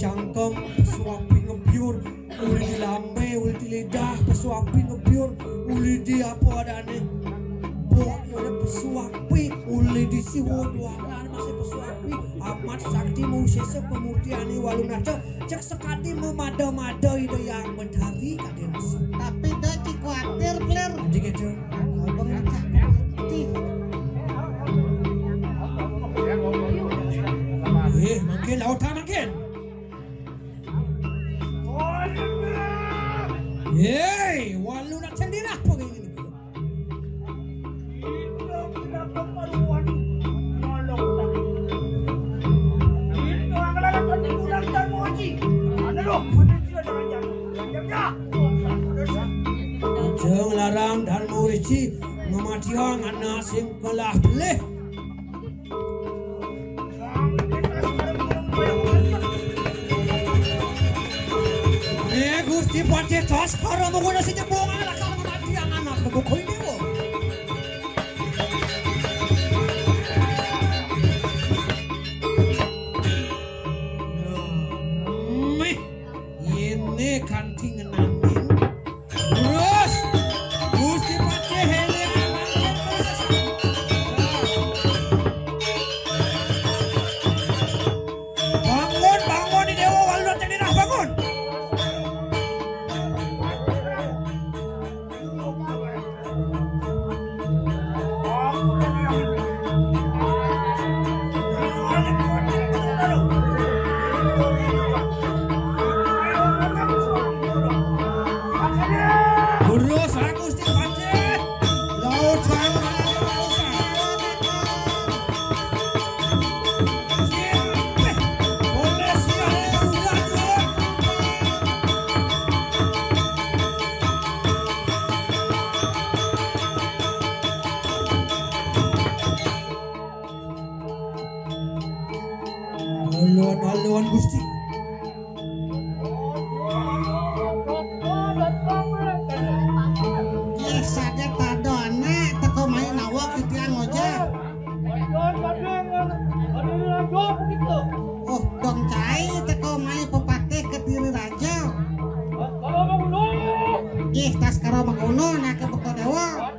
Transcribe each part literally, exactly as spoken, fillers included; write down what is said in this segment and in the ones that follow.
Cangkem, pesu api ngebyur, uli di lambé, uli di lidah, pesu api ngebyur, uli di apa adané. Bok, ya udah pesu api, uli di siwa duaran masih pesu api. Amat sakti mau sesek pemurtiané Walunaca, cek sekadi memada-mada Ida Hyang Betari kadi rasa. Tapi da ci kuatir, Plir. Jadi gitu. Abang acak putih. Eh, makin lautan makin. Hei, Walunaca dirah apa kayak gini? Aja nglarang Darma Wiji ngematiang anak sing kelah pelih. Eh, Gusti Patih Baskara menggunakan sing nyebung anak kalau ngematiang anak kebuku ini, wo. Mih, ini kanthi ngenanin. Terus, Gusti Patih Helian mangkin terus. Bangun, bangun, di Dewa Walunaca dirah, bangun. Terus, Gusti Patih. Laut Jawa, laut Jawa. Alon-alon, Gusti. Yéh, saja tadona teka mai nawak titiang, Oja. Oh, dong cai teka mai pepatih Kediri Raja. Ih, tas karo mangkono, nak ke beko dewa.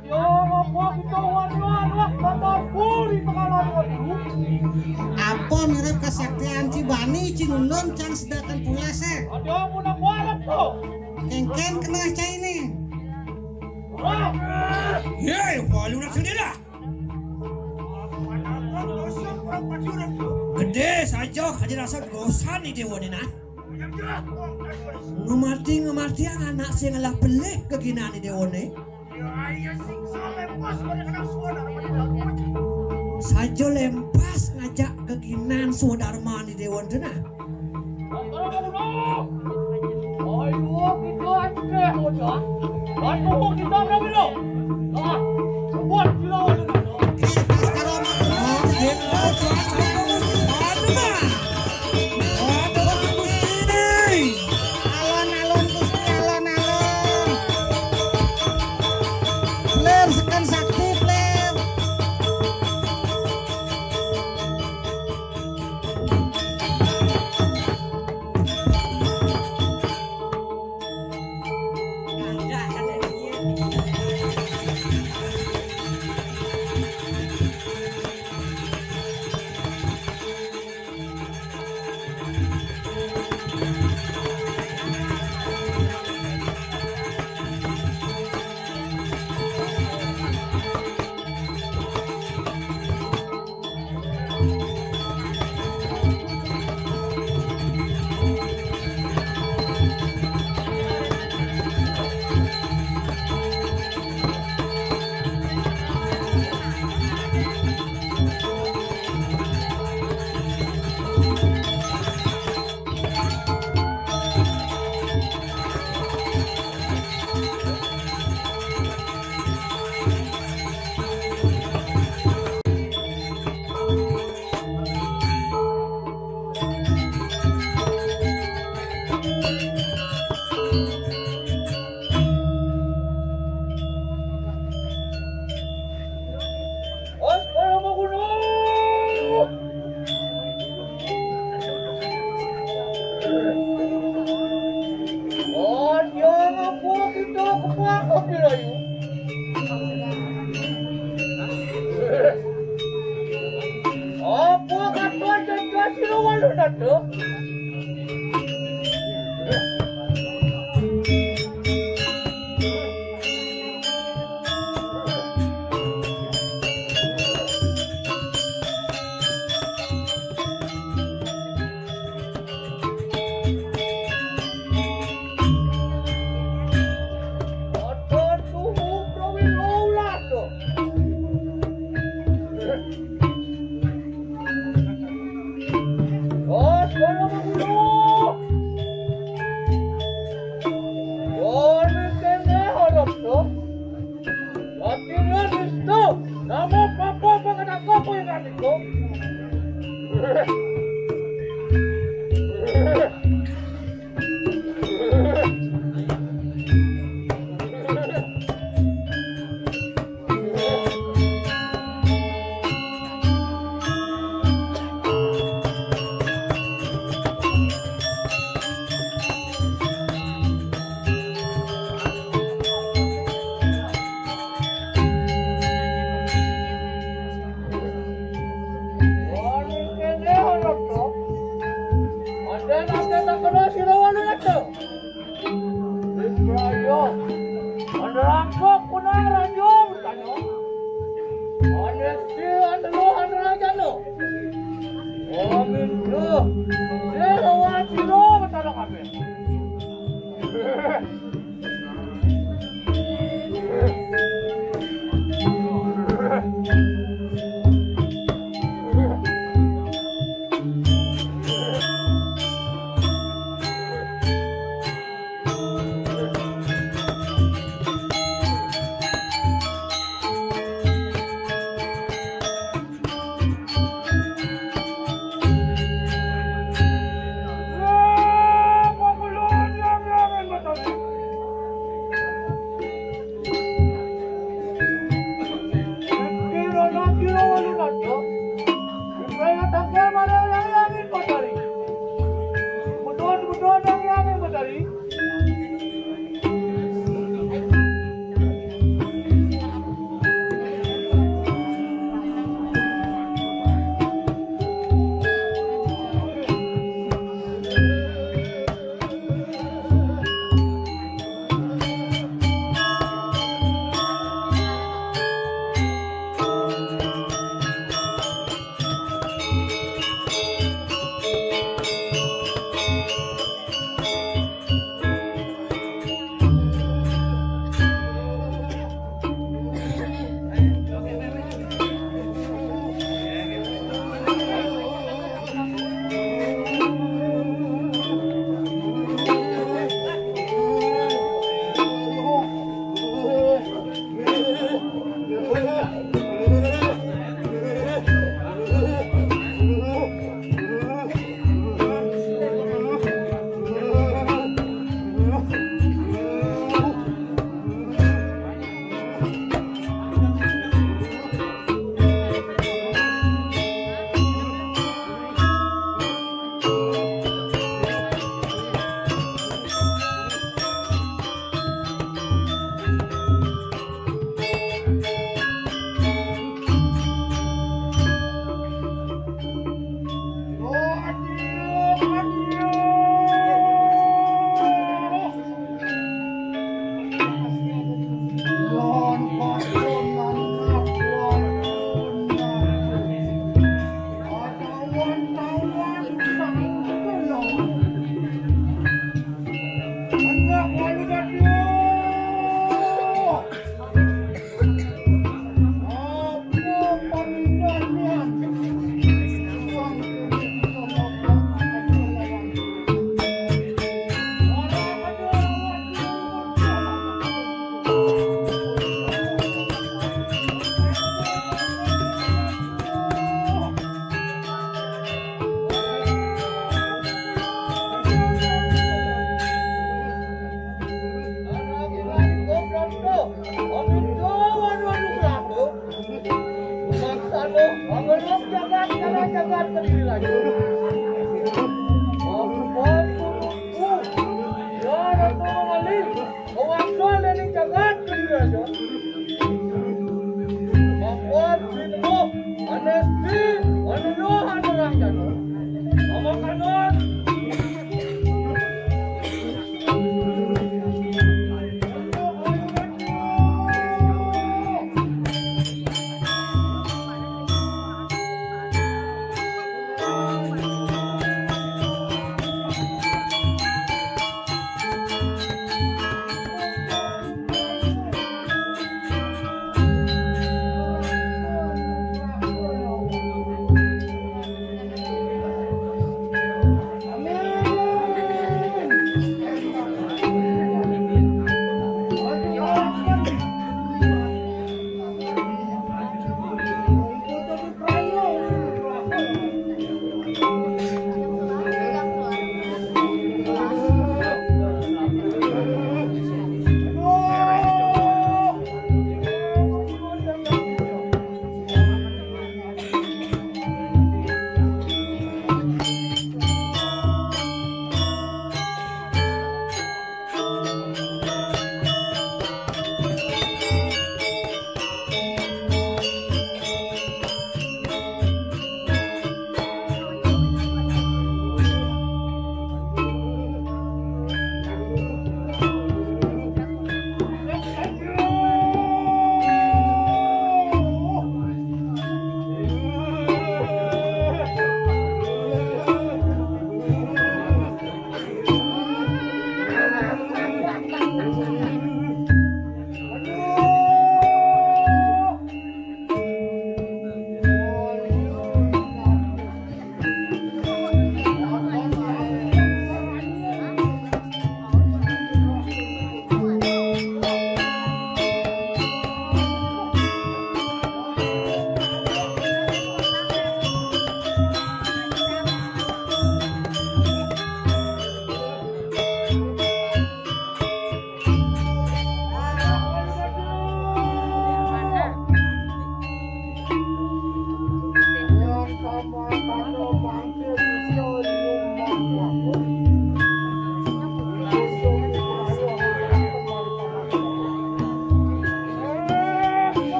Apa mirip kesaktian Cibani, Cinundun, cang sedakan pulas, eh. Kéngkén kena cai né. Yé, Walunaca dirah. Gedé saja, kaja rasa dosan ni déwa né nah. Ngemati-ngematiang anak sing ngelah pelih kaginané déwané. Saja lempas ngajak kaginan swadarmané déwa né nah. Alon-alon, Gusti, alon-alon. Plir, seken sakti, Plir. Aja ngapa kita kepakok dirayu. Apa kata janji sira walu nado? Aton tuhu prawi laulah to. Os para mangulo. Wani kene harap to. Lagi ngeris to. Nama papa pangan aku yang nganiko. Wani kene ana to. Ada nate tak kena sira wani nate. Ibrahim. Ada rangkok kuna raja bertanya. Ada si ada lu ada raja no. Amin. Sira wani sira bertanya kabeh.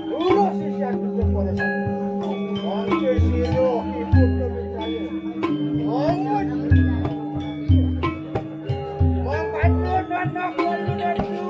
Lurus sisian tujuh polos. Mangke sira ipun kami kaya. Amun. Mangkana anak walu datu.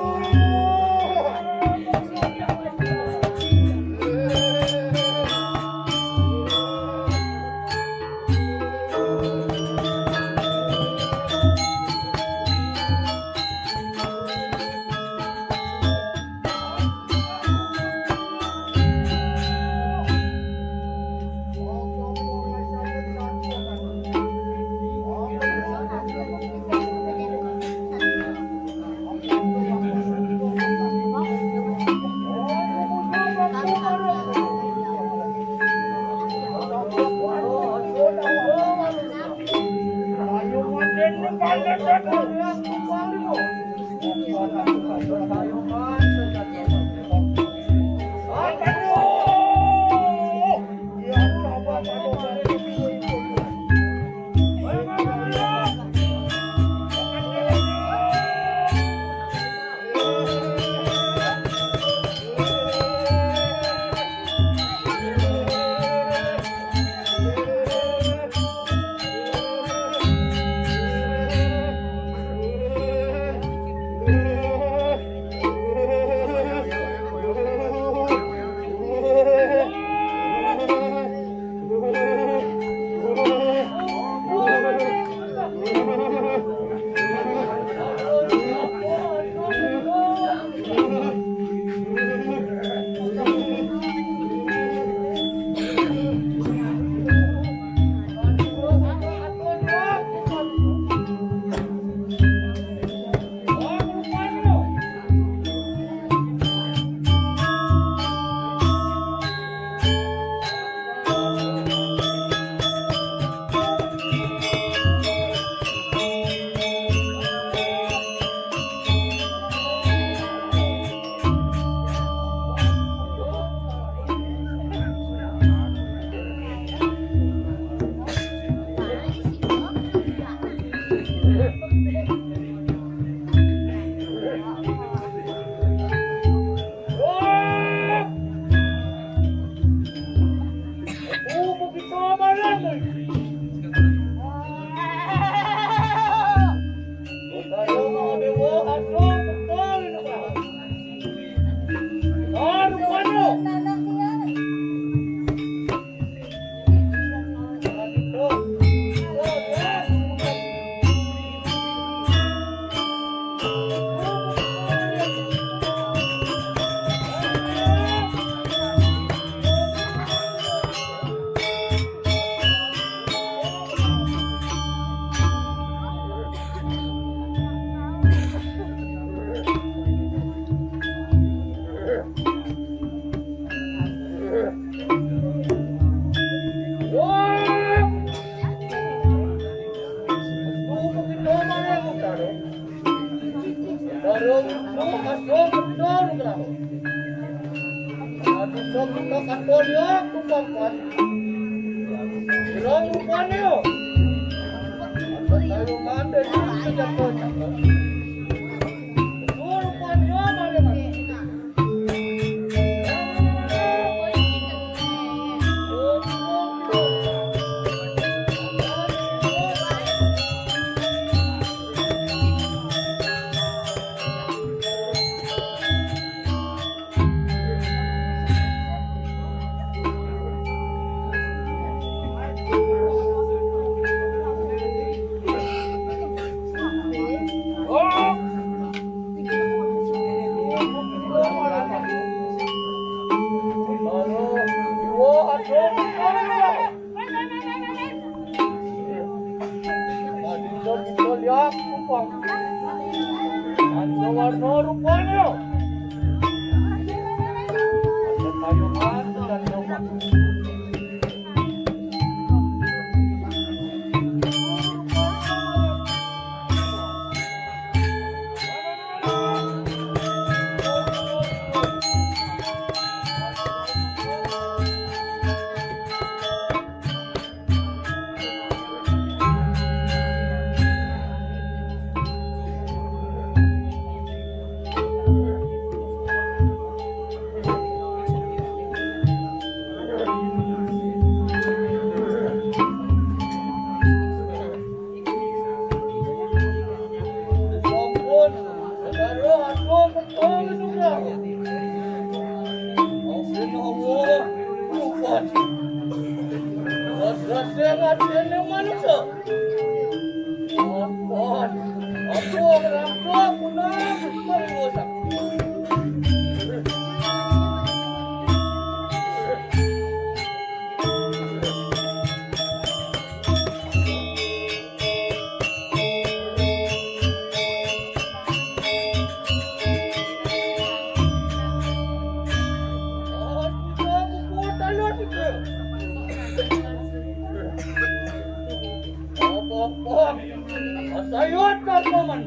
Paman.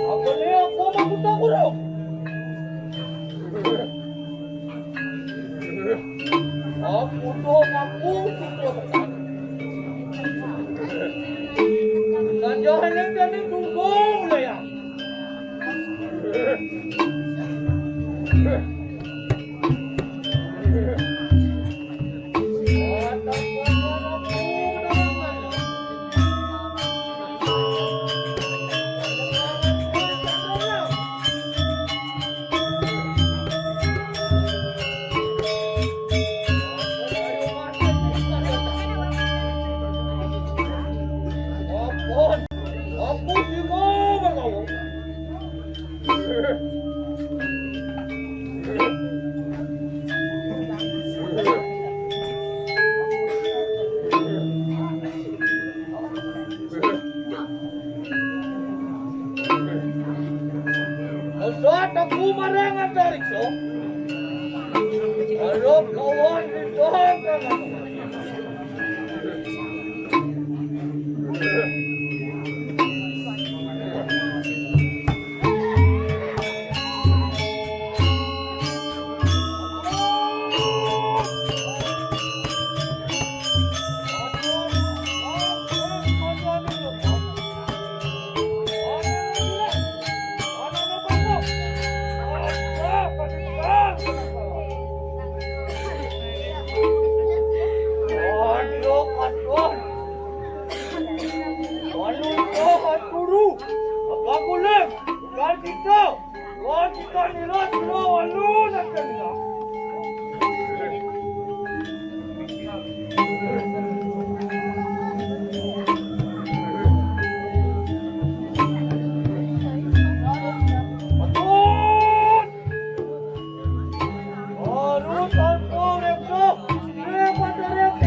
Aku ni aku makuta kurung. Aku tu aku tu. Nandiyan ang galing dugong na yan. Asa taku marangan dari so. Arap lawan di Tuhan. Aduh, aduh. Walu to katuru. Abakulem. Kan kita. Wan kita nila sila walu na kanila. Atun. Harus alpo repto. Repto repto.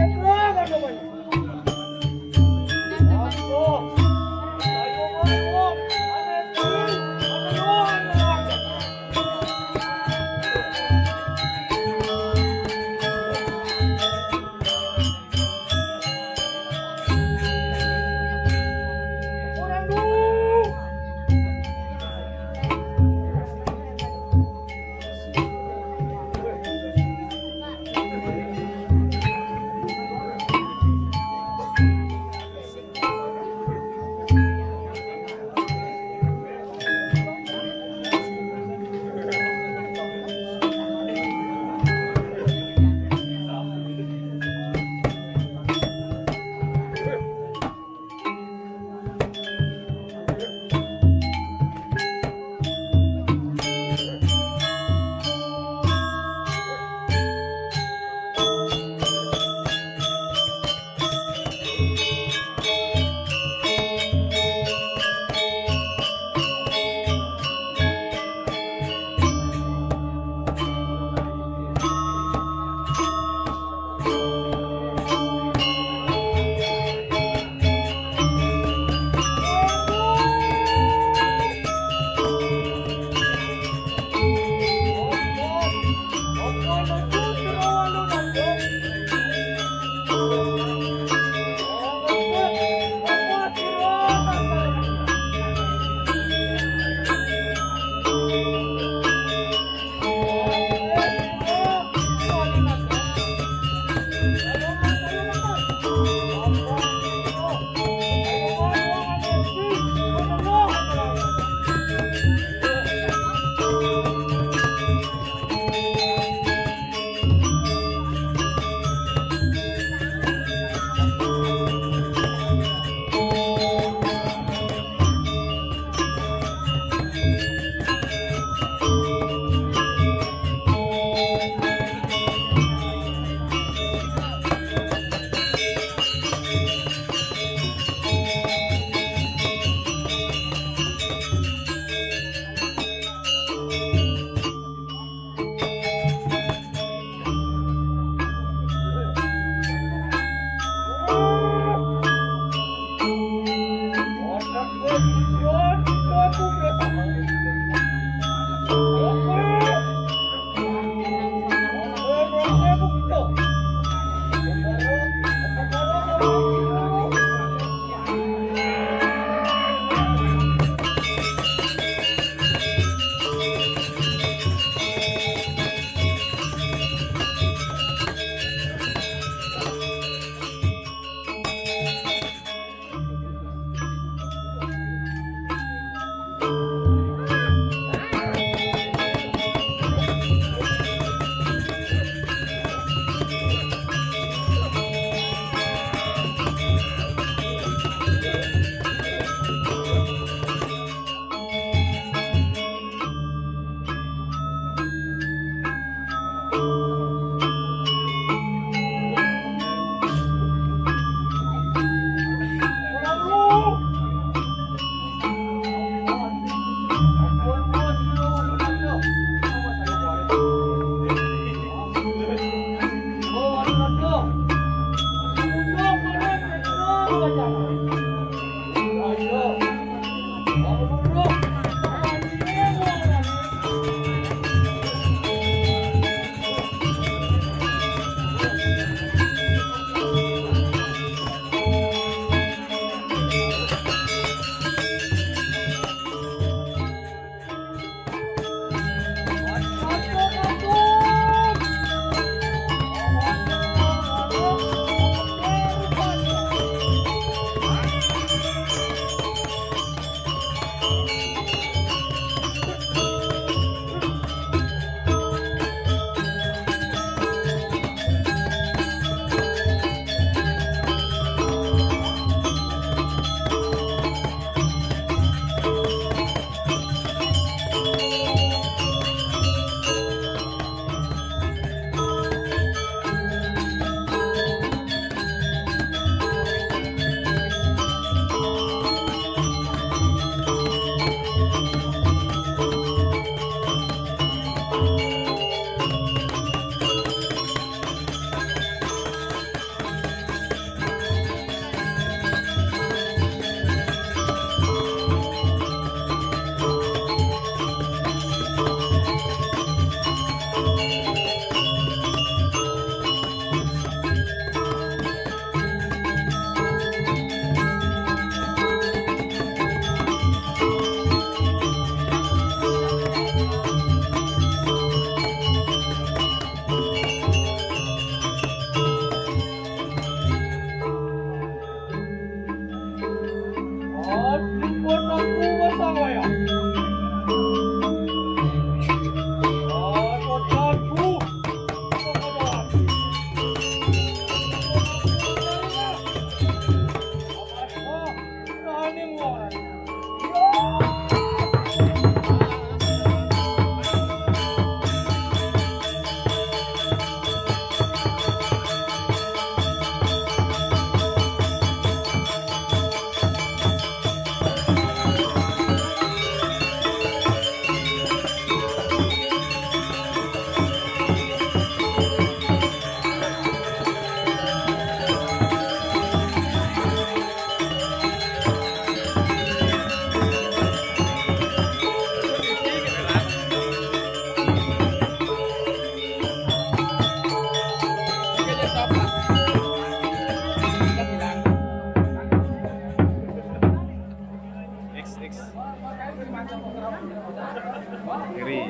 Ngeri.